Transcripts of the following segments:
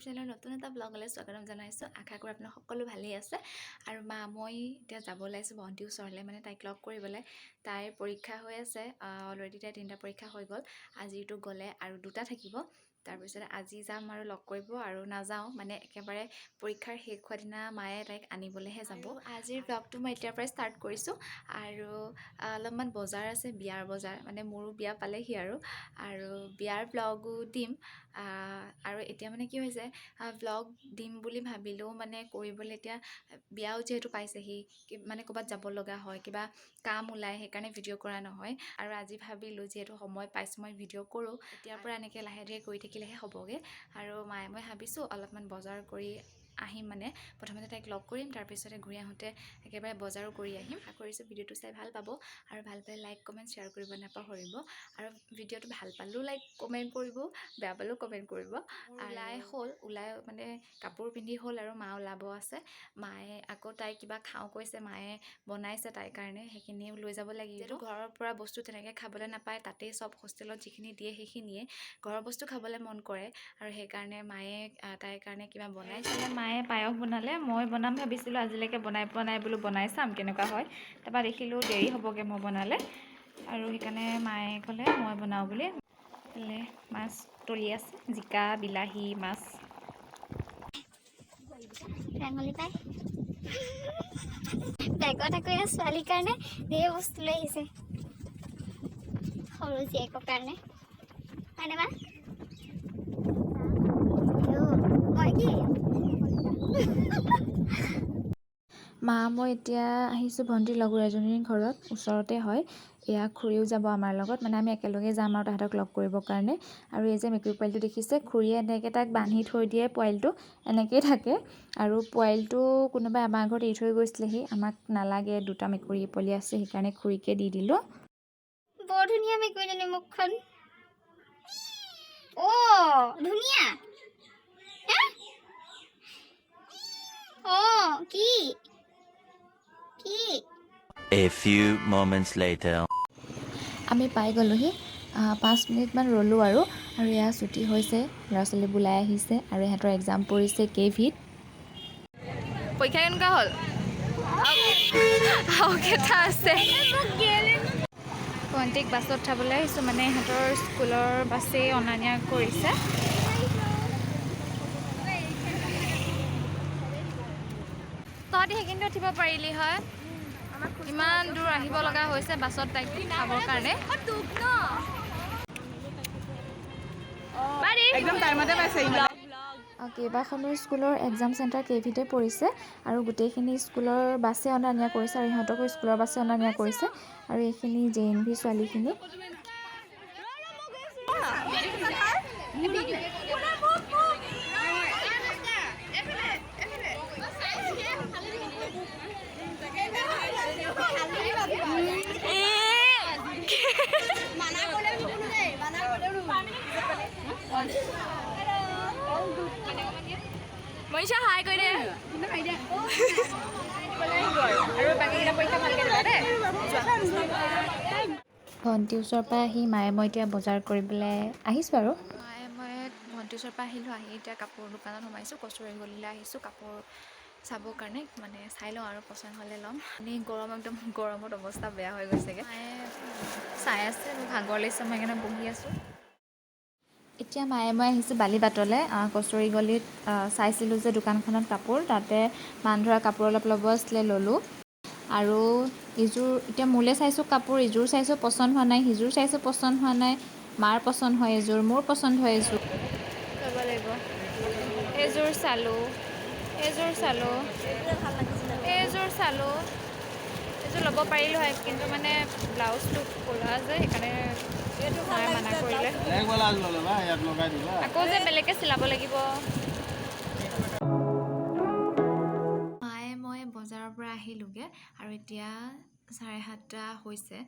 YouTube চেনেলৰ নতুন এটা ব্লগলৈ স্বাগতম জনাইছোঁ। আশা কৰোঁ আপোনালোক সকলো ভালেই আছে। আৰু মা মই এতিয়া যাব ওলাইছোঁ ভণ্টিৰ ওচৰলৈ, মানে তাইক লগ কৰিবলৈ। তাইৰ পৰীক্ষা হৈ আছে অলৰেডি, তাইৰ 3টা পৰীক্ষা হৈ গ'ল। আজিতো গ'লে আৰু 2টা থাকিব। তাৰপিছত আজি যাম আৰু লগ কৰিব আৰু নাযাওঁ, মানে একেবাৰে পৰীক্ষাৰ শেষ হোৱা দিনা মায়ে তাইক আনিবলৈহে যাব। আজিৰ ব্লগটো মই এতিয়াৰ পৰাই ষ্টাৰ্ট কৰিছোঁ। আৰু অলপমান বজাৰ আছে, বিয়াৰ বজাৰ, মানে মোৰো বিয়া পালেহি আৰু আৰু বিয়াৰ ব্লগো দিম। আৰু এতিয়া মানে কি হৈছে, ব্লগ দিম বুলি ভাবিলেও মানে কৰিবলৈ এতিয়া বিয়াও যিহেতু পাইছেহি, মানে ক'ৰবাত যাব লগা হয়, কিবা কাম ওলায়, সেইকাৰণে ভিডিঅ' কৰা নহয়। আৰু আজি ভাবিলোঁ যিহেতু সময় পাইছোঁ মই ভিডিঅ' কৰোঁ, এতিয়াৰ পৰা এনেকৈ লাহে ধীৰে কৰি থাকিলেহে হ'বগৈ। আৰু মায়ে মই ভাবিছোঁ অলপমান বজাৰ কৰি আহিম, মানে প্ৰথমতে তাইক লগ কৰিম, তাৰপিছতে ঘূৰি আহোঁতে একেবাৰে বজাৰো কৰি আহিম। আশা কৰিছোঁ ভিডিঅ'টো চাই ভাল পাব আৰু ভাল পালে লাইক, কমেণ্ট, শ্বেয়াৰ কৰিব নাপাহৰিব। আৰু ভিডিঅ'টো ভাল পালেও লাইক কমেণ্ট কৰিব, বেয়া পালেও কমেণ্ট কৰিব। ওলাই হ'ল, ওলাই মানে কাপোৰ পিন্ধি হ'ল আৰু মা ওলাব আছে। মায়ে আকৌ তাই কিবা খাওঁ কৈছে, মায়ে বনাইছে তাইৰ কাৰণে, সেইখিনিও লৈ যাব লাগিব। যিহেতু ঘৰৰ পৰা বস্তু তেনেকৈ খাবলৈ নাপায়, তাতেই চব হোষ্টেলত যিখিনি দিয়ে সেইখিনিয়ে, ঘৰৰ বস্তু খাবলৈ মন কৰে আৰু সেইকাৰণে মায়ে তাইৰ কাৰণে কিবা বনাইছিলে। মায়ে পায়স বনালে, মই বনাম ভাবিছিলোঁ, আজিলৈকে বনাই পোৱা নাই, বোলো বনাই চাম কেনেকুৱা হয়। তাৰপৰা দেখিলোঁ দেৰি হ'বগৈ মই বনালে আৰু সেইকাৰণে মায়ে ক'লে মই বনাওঁ বুলি। এইফালে মাছ তলি আছে, জিকা, বিলাহী, মাছ। ৰাঙলী পাই বেগত আকৌ এয়া ছোৱালীৰ কাৰণে ঢেৰ বস্তু লৈ আহিছে, সৰু জীয়েকৰ কাৰণে, হয়নে মা? আইঅ, মই কি মা মই এতিয়া আহিছোঁ ভণ্টিৰ লগৰ এজনীৰ ঘৰত, ওচৰতে হয়। এয়া খুৰীও যাব আমাৰ লগত, মানে আমি একেলগে যাম আৰু তাহাঁতক লগ কৰিবৰ কাৰণে। আৰু এই যে মেকুৰী পোৱালিটো দেখিছে, খুৰীয়ে এনেকৈ তাক বান্ধি থৈ দিয়ে, পোৱালিটো এনেকৈয়ে থাকে। আৰু পোৱালিটো কোনোবাই আমাৰ ঘৰত এৰি থৈ গৈছিলেহি, আমাক নালাগে, 2টা মেকুৰী পোৱালি আছে, সেইকাৰণে খুৰীকে দি দিলোঁ। বৰ ধুনীয়া মেকুৰীজনী মুখখন। অ ধুনীয়া হা? অ কি কি? A few moments later. আমি পাই গ'লোহি, 5 মিনিটমান ৰ'লোঁ আৰু আৰু এয়া ছুটি হৈছে, ল'ৰা ছোৱালীবোৰ ওলাই আহিছে আৰু ইহঁতৰ এক্সাম পৰিছে কেভিত। পৰীক্ষা কেনেকুৱা হ'ল? আৰু কেইটা আছে? ভণ্টিক বাছত উঠাবলৈ আহিছোঁ, মানে ইহঁতৰ স্কুলৰ বাছেই অনা নিয়া কৰিছে। তহঁতি সেইখিনিতে উঠিব পাৰিলি হয়, ইমান দূৰ আহিব লগা হৈছে বাছত তাইক উঠাবৰ কাৰণে। একদম টাইমতে পাইছে। কেইবাখনো স্কুলৰ এক্সাম চেণ্টাৰ কেভিতে পৰিছে আৰু গোটেইখিনি স্কুলৰ বাছে অনা নিয়া কৰিছে আৰু ইহঁতকো স্কুলৰ বাছে অনা নিয়া কৰিছে। আৰু এইখিনি জেএনভি ছোৱালীখিনি। মনীষা হাই কৈ দে। আৰু বাকীকেইটা পৰীক্ষা ভালকৈ দিবা দেই। ভণ্টিৰ ওচৰৰ পৰা আহি মায়ে মই এতিয়া বজাৰ কৰিবলৈ আহিছোঁ। আৰু মায়ে মই ভণ্টিৰ ওচৰৰ পৰা আহিলোঁ, আহি এতিয়া কাপোৰ দোকানত সোমাইছোঁ, কচুৰি গলিলৈ আহিছোঁ কাপোৰ চাবৰ কাৰণে, মানে চাই লওঁ আৰু পচন্দ হ'লে ল'ম। এনেই গৰম, একদম গৰমত অৱস্থা বেয়া হৈ গৈছেগৈ। মায়ে চাই আছে, মোৰ ভাগৰ লাগিছে, মই সেইকাৰণে বহি আছোঁ। এতিয়া মায়ে মই আহিছোঁ বালিবাটলৈ। কচুৰি গলিত চাইছিলোঁ যে দোকানখনত কাপোৰ, তাতে মান ধৰা কাপোৰ অলপ ল'ব আছিলে, ল'লোঁ। আৰু ইযোৰ এতিয়া মোলৈ চাইছোঁ কাপোৰ, ইযোৰ চাইছোঁ পচন্দ হোৱা নাই, সিযোৰ চাইছোঁ পচন্দ হোৱা নাই, মাৰ পচন্দ হয় এযোৰ, মোৰ পচন্দ হয় এযোৰ, ল'ব লাগিব। এযোৰ চালোঁ, এযোৰ চালোঁ, এইযোৰ চালোঁ, এযোৰ ল'ব পাৰিলোঁ হয়, কিন্তু মানে ব্লাউজটো ক'লা যে, সেইকাৰণে মায়ে মানা কৰিলে। আকৌ যে বেলেগকৈ চিলাব লাগিব। মায়ে মই বজাৰৰ পৰা আহিলোঁগৈ আৰু এতিয়া 7:30 হৈছে।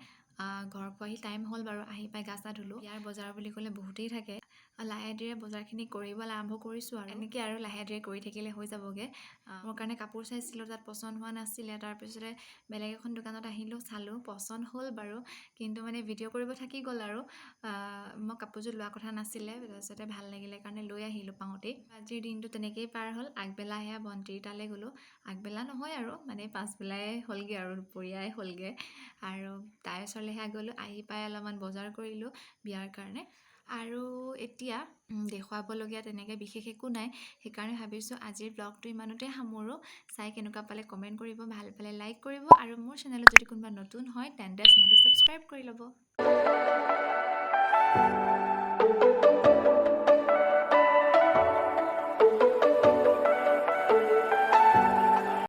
ঘৰৰ পৰা আহি টাইম হ'ল বাৰু, আহি পাই গা চা ধুলোঁ। ইয়াৰ বজাৰ বুলি ক'লে বহুতেই থাকে। লাহে ধীৰে বজাৰখিনি কৰিবলৈ আৰম্ভ কৰিছোঁ আৰু এনেকৈ আৰু লাহে ধীৰে কৰি থাকিলে হৈ যাবগৈ। মোৰ কাৰণে কাপোৰ চাইছিলোঁ, তাত পচন্দ হোৱা নাছিলে। তাৰপিছতে বেলেগ এখন দোকানত আহিলোঁ, চালোঁ, পচন্দ হ'ল বাৰু, কিন্তু মানে ভিডিঅ' কৰিব থাকি গ'ল আৰু মই কাপোৰযোৰ লোৱা কথা নাছিলে। তাৰপিছতে ভাল লাগিলে কাৰণে লৈ আহিলোঁ পাওঁতেই। আজিৰ দিনটো তেনেকেই পাৰ হ'ল। আগবেলা সেয়া ভণ্টিৰ তালৈ গ'লোঁ। আগবেলা নহয় আৰু, মানে পাছবেলাই হ'লগৈ আৰু, দুপৰীয়াই হ'লগৈ আৰু তাইৰ ওচৰলৈ সেয়া গ'লোঁ। আহি পাই অলপমান বজাৰ কৰিলোঁ বিয়াৰ কাৰণে। আৰু এতিয়া দেখুৱাবলগীয়া তেনেকৈ বিশেষ একো নাই, সেইকাৰণে ভাবিছোঁ আজিৰ ব্লগটো ইমানতে সামৰোঁ। চাই কেনেকুৱা পালে কমেণ্ট কৰিব, ভাল পালে লাইক কৰিব আৰু মোৰ চেনেলত যদি কোনোবা নতুন হয়, তেন্তে চেনেলটো ছাবস্ক্ৰাইব কৰি ল'ব।